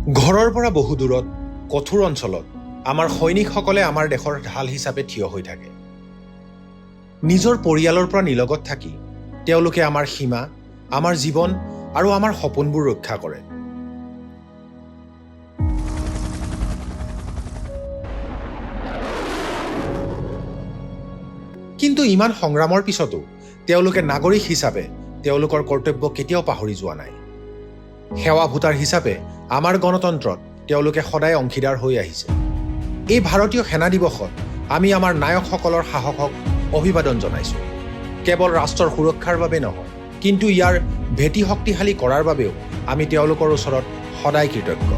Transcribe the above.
ঘৰৰ পৰা বহু দূৰত, কঠোৰ অঞ্চলত আমাৰ সৈনিকসকলে আমাৰ দেশৰ ঢাল হিচাপে থিয় হৈ থাকে। নিজৰ পৰিয়ালৰ পৰা নিলগত থাকি তেওঁলোকে আমাৰ সীমা, আমাৰ জীৱন আৰু আমাৰ সপোনবোৰ ৰক্ষা কৰে। কিন্তু ইমান সংগ্ৰামৰ পিছতো তেওঁলোকে নাগৰিক হিচাপে তেওঁলোকৰ কৰ্তব্য কেতিয়াও পাহৰি যোৱা নাই। সেৱা ভোটাৰ হিচাপে আমাৰ গণতন্ত্ৰত তেওঁলোকে সদায় অংশীদাৰ হৈ আহিছে। এই ভাৰতীয় সেনা দিৱসত আমি আমাৰ নায়কসকলৰ সাহসক অভিবাদন জনাইছোঁ। কেৱল ৰাষ্ট্ৰৰ সুৰক্ষাৰ বাবে নহয়, কিন্তু ইয়াৰ ভেটি শক্তিশালী কৰাৰ বাবেও আমি তেওঁলোকৰ ওচৰত সদায় কৃতজ্ঞ।